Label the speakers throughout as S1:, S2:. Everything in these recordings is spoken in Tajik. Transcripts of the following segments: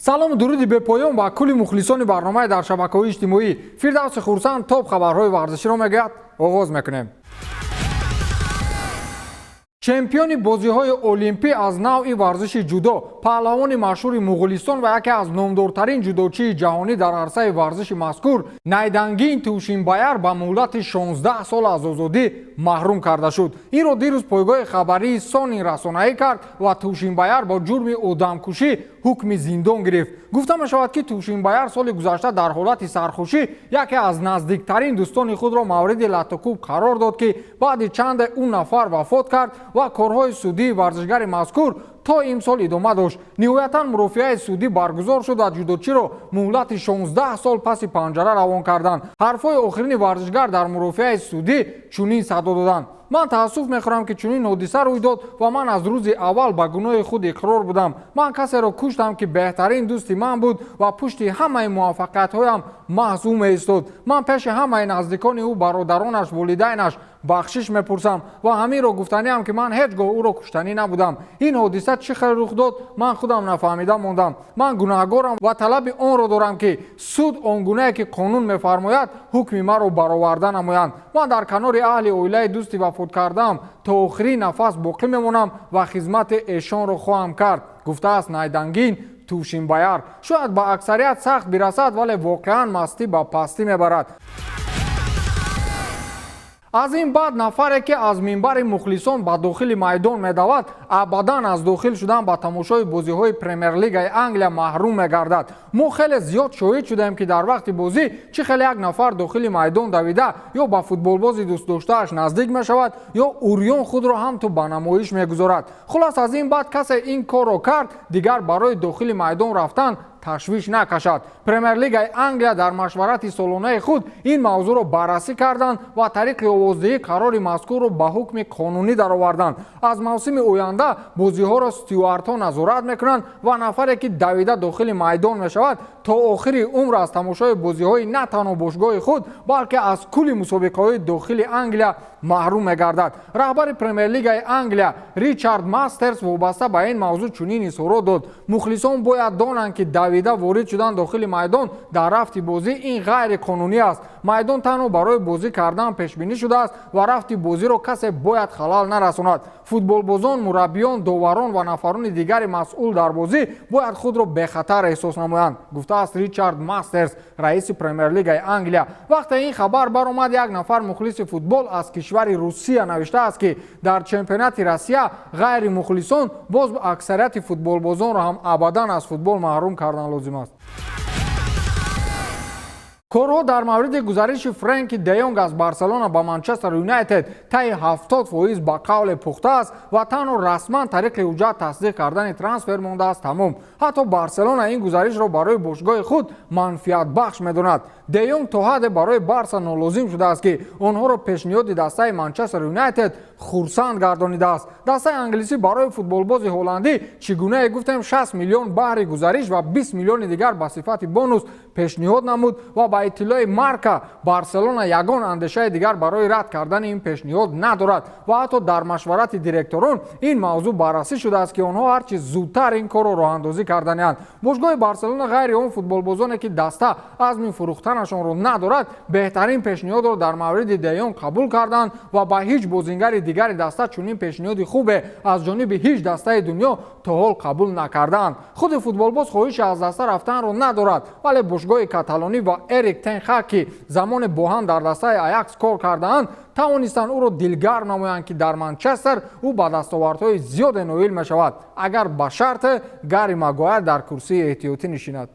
S1: Салому дуруди бепоён ба кулли мухлисони барномаи дар шабакаҳои иҷтимоӣ. Фирдавси Хурсанд топ хабарҳои варзиширо мегӯяд. Оғоз мекунем. Чемпиони бозиҳои олимпӣ аз навъи варзиши ҷудо, паҳлавони машҳури Муғулистон ва яке аз номдортарин ҷудочии ҷаҳонӣ дар арсаи варзиши мазкур Найдангин Тувшинбаяр ба муҳлати 16 сол аз озодӣ маҳрум карда шуд. Инро дирӯз пойгоҳи хабарии Сонин расонаӣ кард ва Тувшинбаяр бо ҷурми одамкушӣ ҳукми зиндон гирифт. Гуфта мешавад, ки Тувшинбаяр соли гузашта дар ҳолати сархушӣ яке аз наздиктарин дӯстони худро мавриди латтукӯб қарор дод, ки баъди чанде ӯ нафар вафот кард ва корҳои судии варзишгари мазкур то имсол идома дошт. Ниҳоятан мурофиаи судӣ баргузор шуд ва ҷудочиро муҳлати 16 сол паси панҷара равон карданд. Ҳарфҳои охирини варзишгар дар мурофиаи судӣ чунин садо доданд: «Ман таассуф мехӯрам, ки чунин ҳодиса рӯй дод ва ман аз рӯзи аввал ба гуноҳи худ иқрор будам. Ман касеро куштам, ки беҳтарин дӯсти ман буд ва пушти ҳамаи муваффақиятҳоям маҳз ӯ меистод. Ман пеши ҳамаи наздикони ӯ, бародаронаш, волидайнаш бахшиш мепурсам ва ҳаминро гуфтаниам, ки ман ҳеҷ гоҳ ӯро куштанӣ набудам. Ин ҳодиса чӣ хел рух дод, ман худам нафаҳмида мондам. Ман гунаҳгорам ва талаби онро дорам, ки суд он гунае ки қонун мефармояд, ҳукми маро бароварда намоянд. Ман дар канори аҳли оилаи дӯсти вафот кардаам то охирин нафас боқӣ мемонам ва хизмати эшонро хоҳам кард», гуфтааст Найдангин Тувшинбаяр. Шояд ба аксарият сахт бирасад, вале воқеан мастӣ ба пастӣ мебарад. Аз ин баъд нафаре, ки аз минбари мухлисон ба дохили майдон медавад, абадан аз дохил шудан ба тамошои бозиҳои Премер-лигаи Англия маҳрум мегардад. Мо хеле зиёд шоҳид шудаем, ки дар вақти бозӣ чӣ хеле як нафар дохили майдон давида ё ба футболбози дӯстдоштааш наздик мешавад, ё урён худро ҳам ту ба намоиш мегузорад. Хулас, аз ин баъд касе ин корро кард, дигар барои дохили майдон рафтан ташвиш накашад. Премер-лигаи Англия дар машварати солонаи худ ин мавзӯъро баррасӣ карданд ва тариқи овоздиҳӣ қарори мазкурро ба ҳукми қонунӣ дароварданд. Аз мавсими оянда бозиҳоро стюардҳо назорат мекунанд ва нафаре, ки давида дохили майдон мешавад, то охири умр аз тамошои бозиҳои на танҳо бошгоҳи худ, балки аз кулли мусобиқаҳои дохили Англия маҳрум мегардад. Раҳбари Премер-лигаи Англия Ричард Мастерс вобаста ба ин мавзӯъ чунин изҳорот дод: «Мухлисон бояд донанд, ки давида ворид шудан дохили майдон дар рафти бозӣ ин ғайриқонунӣ аст. Майдон танҳо барои бозӣ кардан пешбинӣ шудааст ва рафти бозиро касе бояд халал нарасонад. Футболбозон, мураббиён, доварон ва нафарони дигари масъул дар бозӣ бояд худро бехатар эҳсос намоянд», гуфтааст Ричард Мастерс, раиси Премер-лигаи Англия. Вақте ин хабар баромад, як нафар мухлиси футбол аз кишвари Русия навиштааст, ки дар чемпионати Россия ғайри мухлисон боз аксарияти футболбозонро ҳам абадан аз футбол маҳрум кардан лозим аст. Корҳо дар мавриди гузариши Френки Деёнг аз Барселона ба Манчестер Юнайтед таи 70% ба қавле пухта аст ва танҳо расман тариқи ҳуҷҷат тасдиқ кардани трансфер мондааст, тамом. Ҳатто Барселона ин гузаришро барои бошгоҳи худ манфиатбахш медонад. Деёнг то ҳадде барои Барса нолозим шудааст, ки онҳоро пешниҳоди дастаи Манчестер Юнайтед хурсанд гардонидааст. Дастаи англисӣ барои футболбози ҳолландӣ, чӣ гунае гуфтем, 60 миллион баҳри гузариш ва 20 миллиони дигар ба сифати бонус пешниҳод намуд ва ба иттилои Марка, Барселона ягон андешаи дигар барои рад кардани ин пешниҳод надорад ва ҳатто дар машварати директорон ин мавзӯъ баррасӣ шудааст, ки онҳо ҳарчи зудтар ин корро роҳандозӣ карданианд. Бошгоҳи Барселона ғайри он футболбозоне, ки даста азми фурӯхтанашонро надорад, беҳтарин пешниҳодро дар мавриди Деёнг қабул карданд ва ба ҳеҷ бозингари дигари даста чунин пешниҳоди хубе аз ҷониби ҳеҷ дастаи дунё то ҳол қабул накардаанд. Худи футболбоз хоҳиши аз даста рафтанро надорад, вале бошгоҳи каталонӣ ва Эрик тен Хаг, ки замоне бо ҳам дар дастаи Аякс кор кардаанд, тавонистанд ӯро дилгарм намоянд, ки дар Манчестер ӯ ба дастовардҳои зиёде ноил мешавад, агар ба шарте Гарри Магуайр дар курсии эҳтиётӣ нишинад.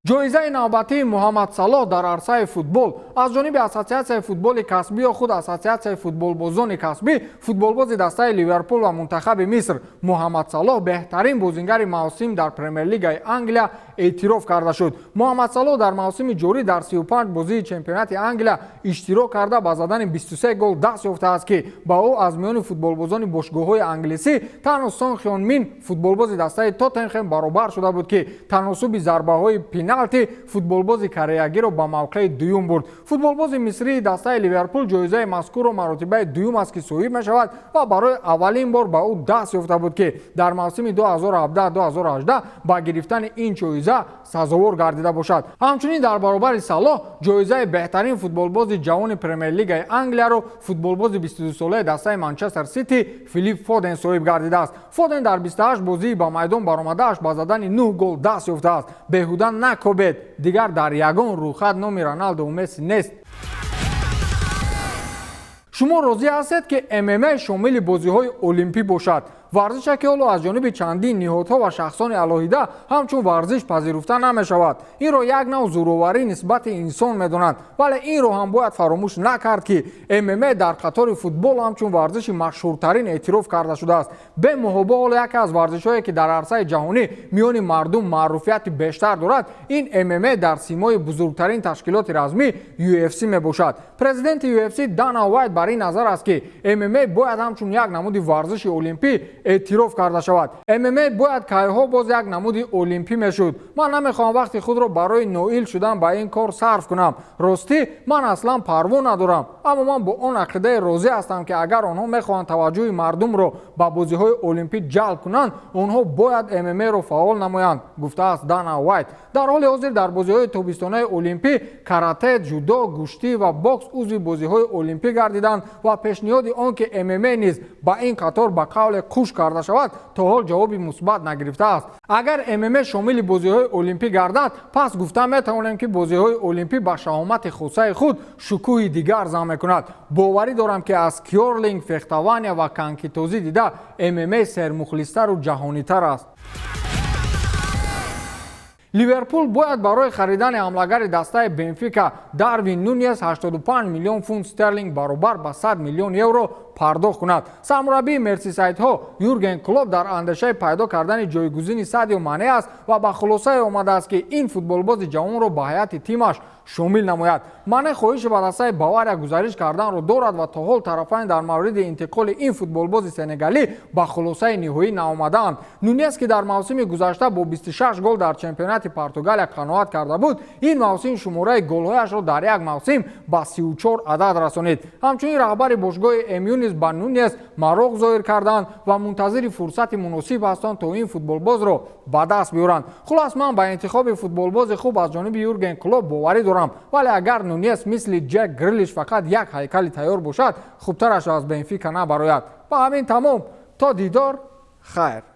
S1: Ҷоизаи навбатии Муҳаммад Салоҳ дар арсаи футбол аз ҷониби Ассотсиатсияи футболи касбӣ ё худ Ассотсиатсияи футболбозони касбӣ, футболбози дастаи Ливерпул ва мунтахаби Миср Муҳаммад Салоҳ беҳтарин бозингари мавсим дар Премер-лигаи Англия эътироф карда шуд. Муҳаммад Салоҳ дар мавсими ҷорӣ дар 35 бозии чемпионати Англия иштирок карда, ба задани 23 гол даст ёфтааст, ки ба ӯ аз миёни футболбозони бошгоҳҳои англисӣ танҳо Сон Хён Мин, футболбози дастаи Тоттенхем, баробар шуда буд, ки таносуби зарбаҳои пенал пеналти футболбози кореягиро ба мавқеи дуюм бурд. Футболбози мисрии дастаи Ливерпул ҷоизаи мазкурро маротибаи дуюм аст, ки соҳиб мешавад ва барои аввалин бор ба ӯ даст ёфта буд, ки дар мавсими 2017-2018 ба гирифтани ин ҷоиза сазовор гардида бошад. Ҳамчунин, дар баробари Салоҳ, ҷоизаи беҳтарин футболбози ҷавони Премер-лигаи Англияро футболбози 22-солаи дастаи Манчестер Сити Филип Фоден соҳиб гардидааст. Фоден дар 28 бозии ба майдон баромадааш ба задани 9 гол даст ёфтааст. Беҳуда накобед, дигар дар ягон рӯйхат номи Роналдову Месси нест. Шумо розӣ ҳастед, ки ММА шомили бозиҳои олимпӣ бошад? Варзише, ки ҳоло аз ҷониби чандин ниҳодҳо ва шахсони алоҳида ҳамчун варзиш пазируфта намешавад. Инро як нав зӯроварӣ нисбати инсон медонанд. Вале инро ҳам бояд фаромӯш накард, ки ММА дар қатори футбол ҳамчун варзиши машҳуртарин эътироф карда шудааст. Бемуҳобо, ҳоло яке аз варзишҳое, ки дар арсаи ҷаҳонӣ миёни мардум маъруфияти бештар дорад, ин ММА дар симои бузургтарин ташкилоти размӣ UFC мебошад. Президенти UFC Дана Уайт бар ин назар аст, ки ММА бояд ҳамчун як намуди варзиши олимпӣ эътироф карда шавад. ММА бояд кайҳо боз як намуди олимпӣ мешуд. Ман намехоҳам вақти худро барои ноил шудан ба ин кор сарф кунам. Ростӣ, ман аслан парво надорам, аммо ман бо он ақидае розӣ ҳастам, ки агар онҳо мехоҳанд таваҷҷӯҳи мардумро ба бозиҳои олимпӣ ҷалб кунанд, онҳо бояд ММАро фаъол намоянд, гуфтааст Дана Уайт. Дар ҳоли ҳозир дар бозиҳои тобистонаи олимпӣ карате, ҷудо, гӯштӣ ва бокс узви бозиҳои олимпӣ гардиданд ва пешниҳоди он, ки ММА низ ба ин қатор ба қавле қуш карда шавад, то ҳол ҷавоби мусбат нагирифтааст. Агар ММА шомили бозиҳои олимпӣ гардад, пас гуфта метавонем, ки бозиҳои олимпӣ ба шаҳомати хосаи худ шукӯҳи дигар зам мекунад. Боварӣ дорам, ки аз кёрлинг, фехтования ва конькитозӣ дида ММА сермухлистару ҷаҳонитар аст. Ливерпул бояд барои харидани ҳамлагари дастаи Бенфика Дарвин Нунес 85 миллион фунт стерлинг, баробар ба 100 миллион евро, пардохт кунад. Сармураббии мерсисайдҳо Юрген Клоп дар андешаи пайдо кардани ҷойгузини Садио Мане аст ва ба хулосае омадааст, ки ин футболбози ҷавонро ба ҳайати тимаш шомил намояд. Мане хоҳиши ба дастаи Бавария гузариш карданро дорад ва то ҳол тарафайн дар мавриди интиқоли ин футболбози сенегалӣ ба хулосаи ниҳоӣ наомадаанд. Нунес, ки дар мавсими гузашта бо 26 гол дар чемпионати Португалия қаноат карда буд, ин мавсим шумораи голҳояшро дар як мавсим ба 34 адад расонид. Ҳамчунин раҳбари бошгоҳи МЮ низ ба Нунес мароқ зоҳир карданд ва мунтазири фурсати муносиб ҳастанд, то ин футболбозро ба даст биёранд. Хулас, ман ба интихоби футболбози хуб аз ҷониби Юрген Клоп боварӣ дорам, вале агар Нунес мисли Ҷек Грилиш фақат як ҳайкали тайёр бошад, хубтараш аз Бенфика набарояд. Ба ҳамин тамом, то дидор, хайр.